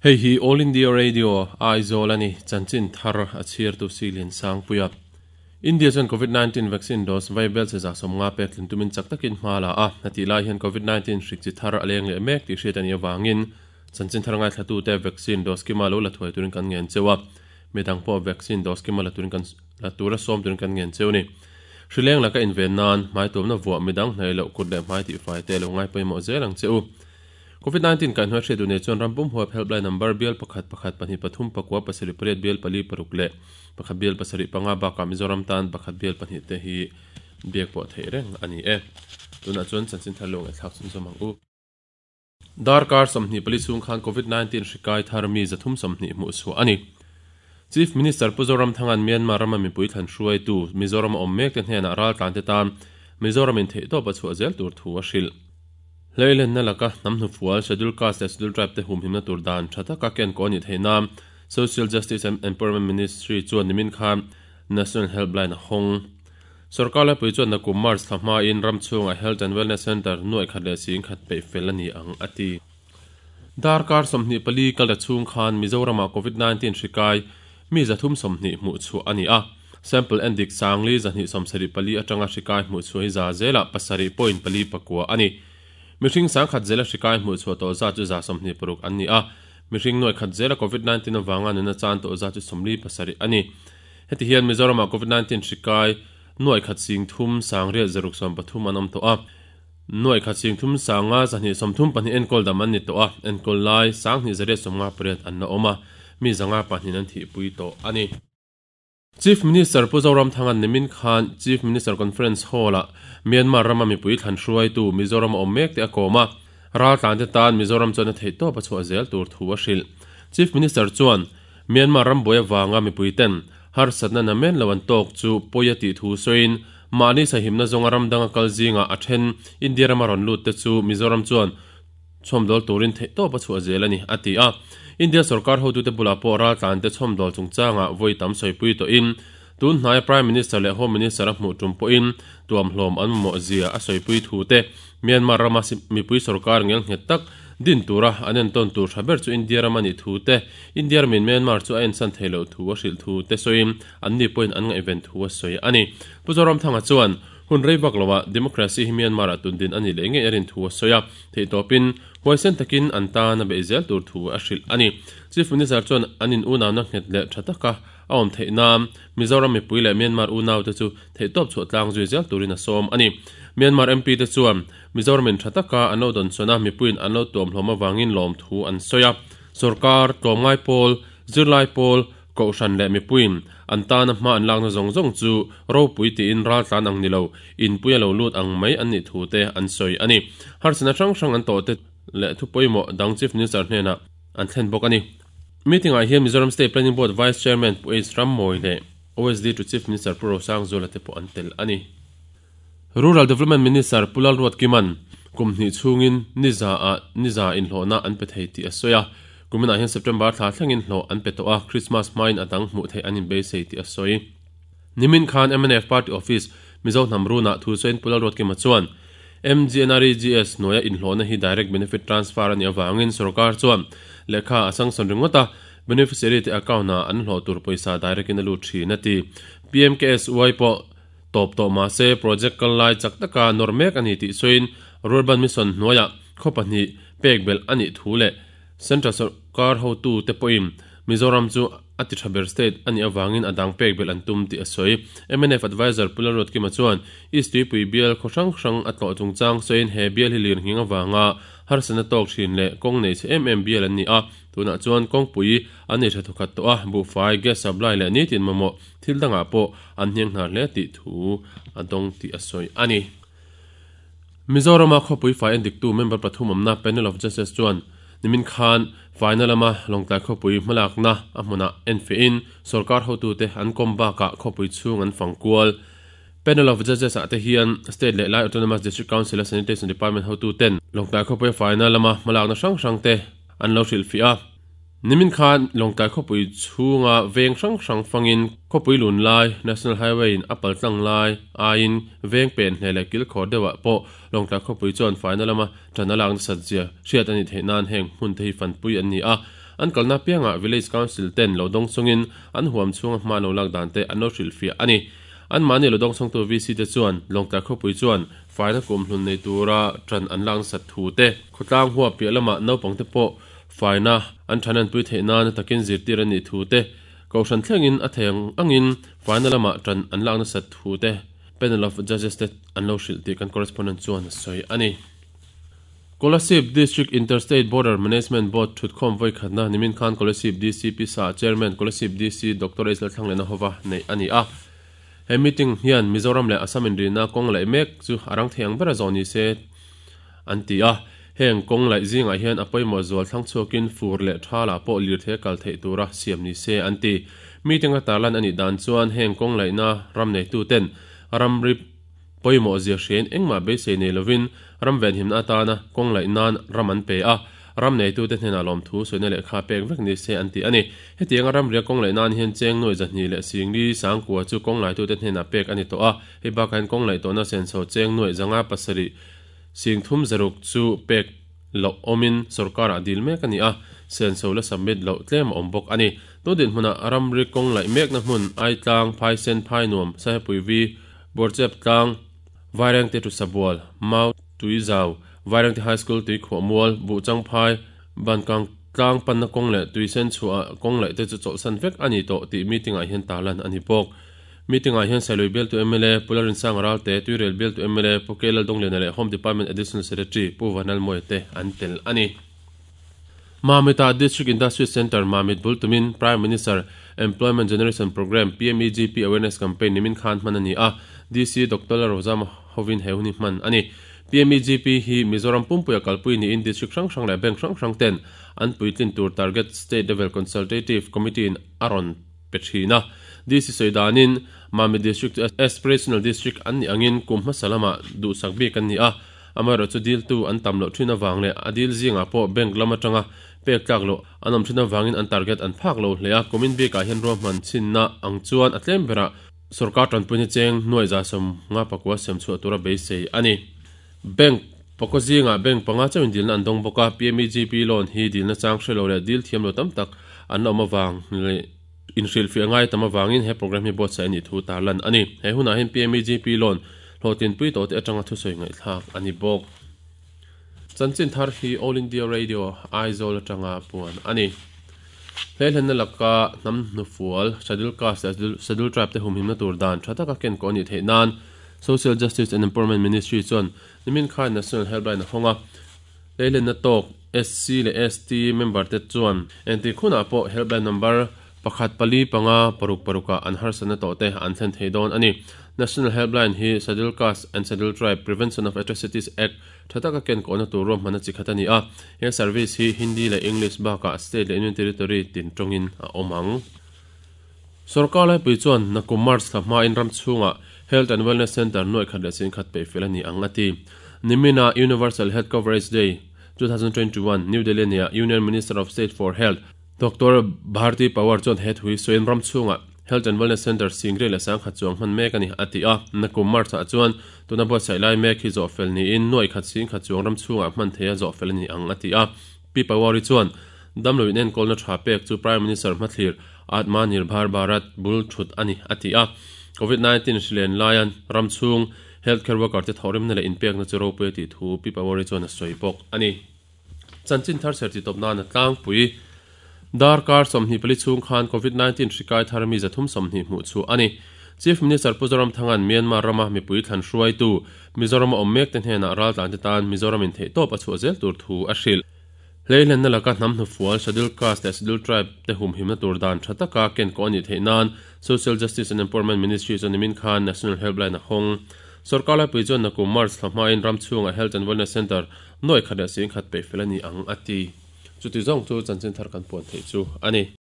Hei hi All India Radio, Aizawl a ni, chanchin thar a chhiartu Silin Sangpuia. India chuan Covid 19 vaccine dose vai bel che 150 pek tlin tumin chak takin hma la a, a tih lai hian Covid 19 hrik chi thar a leng leh mek tih hriat a nih avangin chanchin thar ngaithlatute vaccine dose kima lo la thuai turin kan ngen cheu a, midang pawh vaccine dose kima la turin kan la tura sawm turin kan ngen cheu a ni. Hrileng laka inven nan hmai tuamna vuah midang hnaih loh kut leh hmai tihfai te lo ngai pawimawh zel ang che u. Covid 19 kaihhnuai hriat duh nei chuan ram pum huap helpline number bial pakhat pakhat pahnih pathum pakua pasarih pariat bial pali paruk leh pakhat bial pasarih panga bakah Mizoram tan pakhat bial pahnih te hi biak pawh theih reng a ni e. Tunah chuan chanchin thar lung ngaihthlak chhunzawm ang u. Darkar 24 chhung khan Covid 19 hri kai thar mi 320 hmuh chhuah a ni. Chief Minister Pu Zoramthanga'n Myanmar rama mipui thlan hruaitu Mizoram a awm mek te hnenah raltlan te tan Mizoram in theihtawp a chhuah zel tur thu a hrilh. Hleilenna laka hnam hnufual Schedule Caste leh Schedule Tribe te humhimna tur dan tha taka ken kaw a nih theih nan Social Justice and Empowerment Ministry chuan nimin khan National Helpline a hawng. Sorkar laipui chuan nakum March thla hmain ram chhungah Health and Wellness Centre nuaih khat leh sing khat peih fel a ni ang, a ti. Darkar 24 kal ta chhung khan Mizoramah Covid 19 hri kai mi 320 hmuh chhuah a ni a. Sample endik sangli 274 atanga hri kai hmuh chhuah hi za zelah 7.4 pakua a ni. Mihring sangkhat zela hri kai hmuh chhuah tawh zat chu 26 an ni a. Mihring nuaih khat zela Covid 19 avanga nuna chan tawh zat chu 47 a ni. Heti hian Mizoramah Covid 19 hri kai nuaih khat sing thum sangriat zaruk 13 an awm tawh a. Nuaih khat sing thum sanga 232 enkawl dam an ni tawh a. Enkawl lai sanghnih zariat 58 an la awm a. Mi 502 an thihpui tawh a ni. Chief Minister Pu Zoramthanga'n nimin khan Chief Minister Conference Hall-ah Myanmar rama mipui thlan hruaitu Mizoram a awm mek te a kawm a. Raltlan te tan Mizoram chuan a theihtawp a chhuah zel tur thu a hrilh. Chief Minister chuan Myanmar ram buai avanga mipui ten harsatna namen lo an tawk chu pawi a tih thu sawiin mahni sahimna zawnga ram danga kal zingah a then India rama rawn lut te chu Mizoram chuan chhawmdawl turin theihtawp a chhuah zel a ni, a ti a. India sorkar hotute bulah pawh raltlan te chhawmdawl chungchangah vawi tam sawipui tawhin tun hnaia Prime Minister leh Home Minister a hmuh tum pawhin tuamhlawm an mamawh zia a sawipui thu te Myanmar rama mipui sorkar ngelnghet tak din tura an entawn tur tha ber chu India ram a nih thu te India ramin Myanmar chu a ensan thei loh thu a hrilh thu te sawiin anni pawhin an ngaihven thu a sawi a ni. Pu Zoramthanga chuan hun rei vak loah democracy hi Myanmar ah tun din a nih leh ngei a rin thu a sawi a, theihtawpin huaisen takin an tan a beih zel tur thu a hrilh a ni. Chief Minister chuan an in unauna nghet leh tha taka a awm theih nan Mizoram mipui leh Myanmar unaute chu theihtawp chhuah tlang zui zel turin a sawm a ni. Myanmar MP te chuan Mizoramin tha taka an lo dawnsawn a, mipuiin an lo tuamhlawm avangin lawmthu an sawi a. Sorkar, tlawmngai pawl, zirlai pawl, kohhran leh mipuiin an tana hma an lakna zawng zawng chu ropui tiin raltlan ang ni lo, inpui a lo lut ang mai an nih thu te an sawi a ni. Harsatna hrang hrang an tawh te leh thu pawimawh dang Chief Minister hnenah an thlen bawk a ni. Meeting ah hian Mizoram State Planning Board Vice Chairman Pu H Rammawi leh OSD to Chief Minister Pu Rosangzuala te pawh an tel a ni. Rural Development Minister Pu Lalruatkima'n kum hnih chhungin ni za ah ni za inhlawhna an pe thei tih a sawi a. Kuminah hian September thla thlengin hlawh an pe tawh a, Christmas hmain a dang hmuh theih an inbeisei tih a sawi. Nimin khan mnf Party Office Mizo hnam runah thu sawiin Pu Lalruatkima chuan MGNREGS hnuaia inhlawhna hi Direct Benefit Transfer a nih avangin sorkar chuan lehkha a sanction ringawt a, beneficiary te account ah an hlawh tur pawisa direct in a lut thin a ti. PMKSY pawh tawp tawh mah se project kal lai chak taka nawr mek a ni tih sawiin Rurban Mission hnuaiah khaw pahnih pek belh a nih thu leh Central sorkar hotu te pawhin Mizoram chu a ti tha ber state a nih avangin a dang pek belh an tum tih a sawi. Mnf adviser Pu Lalruatkima chuan East Tuipui bial khaw hrang hrang a tlawh chungchang sawiin he bial hi lirnghing avanga harsatna tawk thin leh kawng nei chhe em em bial an ni a, tunah chuan kawngpui an nei tha thawkhat tawh a, buhfai, gas supply leh nitin mamawh thil dangah pawh an hniang hnar hle tih thu a dawng tih a sawi a ni. Mizorama khawpui fai endiktu member pathum awmna Panel of Judges chuan nimin khan faina lama Lawngtlai khawpui hmalakna a hmunah enfiahin sorkar hotute an kawm bakah khawpui chhung an fang kual. Panel of Judges ah te hian State leh Lai Autonomous District Council a Sanitation Department hotuten Lawngtlai khawpui faina lama hmalakna hrang hrang te an lo hrilhfiah a. Nimin khan Lawngtlai khawpui chhunga veng hrang hrang fangin khawpui lun lai, National Highway in a pal tlang lai aiin veng pen hle leh kilkhawr deuhah pawh Lawngtlai khawpui chuan faina lama tan a lak nasat zia hriat a nih theih nan heng hmun te hi fanpui an ni a. An kalna apiangah Village Council ten lo dawng chungin an huam chhunga hma lo lak dan te an lo hrilhfiah a ni. Anmahni lo dawng chungtu VC te chuan Lawngtlai khawpui chuan faina kumhlun nei tura tan an lak nasat thu te, khawtlang huap piah lamah naupang te pawh faina an thananpui theih nana takin zirtir an nih thu te, Kohhran thlengin a thei ang angin faina lamah tan an lak nasat thu te Panel of Judges te an lo hrilh tih kan correspondent chuan a sawi a ni. Kolasib District Inter-State Border Management Board thutkhawm vawi khatna nimin khan Kolasib DC Pisa Chairman Kolasib DC Doctor H Lalthlanglena hova neih a ni a. He meeting hian Mizoram leh Assam inrina kawng laih mek chu a rang thei ang bera zawh ni se an ti a. Heng kawng laih zingah hian a pawimawh zual thlang chhuakin fur leh thalah pawh lirthei a kal theih tura siam ni se an ti. Meeting a tarlan a nih dan chuan heng kawng laihna ram neituten ramri Pawimawh zia hriain engmah beisei nei lovin ram venhimna atana kawng laih nan ram an pe a, ram neitute hnenah lawmthu sawina lehkha pek vek ni se an ti a ni. Hetianga ramria kawng laih nan hian cheng nuai zahnih leh singli sangkua chu kawng laitute hnenah pek a ni tawh a, hei bakah hian kawng laih tawhna senso cheng nuai zanga pasarih sing thum zaruk chu pek loh awmin sorkarah dil mek a ni a, senso la submit loh tlem a awm bawk a ni. Tun dinhmunah ramri kawng laih mekna hmun Aitlang, Phaisen, Phainuam, Sahepui-vi, Bawrchep tlang, Vairengte tu Sabual, Mau Tuizau, Vairengte High School Tuikhuah Mual, Buhchangphai, Bankang tlang panna kawng leh Tuisen chhuah kawng laih te chu chawlhsan vek a ni tawh tih meeting ah hian tarlan a ni bawk. Meeting ah hian Sailui bialtu mla, Pu Lalrinsanga Ralte, Tuirel bialtu mla, Pu K Laldongliana leh Home Department Additional Secretary Pu Vanlalmawia te an tel a ni. Mamit-ah District Industry Centre Mamit bul tumin Prime Minister Employment Generation Programme, PMEGP, Awareness Campaign nimin khan hman a ni a, DC Doctor Lalrozama hovin he hun hi hman a ni. PMEGP hi Mizoram pumpuia kalpui niin District hrang hrang leh Bank hrang hrang ten an puitlin tur target State Level Consultative Committee in a rawn pe thin a. DC sawi danin Mamit District chu Aspirational District an nih angin kum hmasa lamah duhsak bik an ni a, Amaherawh chu diltu an tam loh thin avang leh a dil zingah pawh bank lam atanga pek tlak loh an awm thin avangin an target an phak lo hle a, kumin bikah hian ruahman chhinna ang chuan a tlem berah sorkar tanpuina cheng nuai 150 pakua siam chhuah tura beisei a ni. Bank pakua zingah bank panga chauhin dilna an dawng bawk a, PMEGP loan hi dilna chang hre lo leh dil thiam lo tam tak an la awm avang leh inhrilhfiah ngai tam avangin he programme hi buatsaih a nih thu tarlan a ni. He hunah hian PMEGP loan hlawhtlinpui tawhte atanga thusawi ngaihthlak a ni bawk. Chanchin thar hi All India Radio, Aizawl atanga puan a ni. Hlehlenna laka hnam hnufual, Schedule Caste leh Schedule Tribe te humhimna tur dan tha taka ken kawh a nih theih nan Social Justice and Empowerment Ministry chuan nimin khan National Helpline a hawng a. Hleilenna tawk SC leh ST member te chuan engtik hunah pawh helpline number pakhat pali panga paruk parukah an harsatna tawh te an thlen thei dawn a ni. National Helpline hi Scheduled Caste and Scheduled Tribe Prevention of Atrocities Act tha taka ken kawhna tur ruahmanna chi khat a ni a. He service hi Hindi leh English bakah state leh union territory tin tawngin a awm ang. Sorkar laipui chuan nakum March thla hmain ram chhungah Health and Wellness Centre nuaih khat leh chhin khat peih fel a ni ang a ti. Nimina Universal Health Coverage Day 2021 New Delhi nia Union Minister of State for Health Doctor Bharti Pawar chuan he thu hi sawiin ram chhungah Health and Wellness Centre singriat leh sangkhat chuang hman mek a ni a ti a. Nakum March ah chuan tuna buatsaih lai mek hi zawh fel niin nuaih khat sing khat chuang ram chhungah hman theia zawh fel a ni ang a ti a. Pi Pawar-i chuan damlo inenkawlna tha pek chu Prime Minister hmathlir Atma Nirbhar Bharat bul thut a ni, a ti a. Covid 19 hrilen laia ram chhung healthcare worker te thawhrimna leh inpekna chu ropui a tih thu Pi Pawar-i chuan a sawi bawk a ni. Chanchin thar ser titawp nana tlangpui darkar 24 chhung khan Covid 19 hri kai thar mi 320 hmuh chhuah a ni. Chief Minister Pu Zoramthanga'n Myanmar rama mipui thlan hruaitu Mizorama awm mek te hnenah raltlante tan Mizoram in theihtawp a chhuah zel tur thu a hrilh. Hleihlenna laka hnam hnufual, Schedule Caste leh Schedule Tribe te humhimna tur dan tha taka ken kawh a nih theih nan Social Justice and Empowerment Ministry chuan nimin khan National Helpline a hawng. Sorkar laipui chuan nakum March thla hmain ram chhungah Health and Wellness Centre nuaih khat leh sing khat peih fel a ni ang a ti. Chuti zawng chu chanchin thar kan puan theih chu a ni.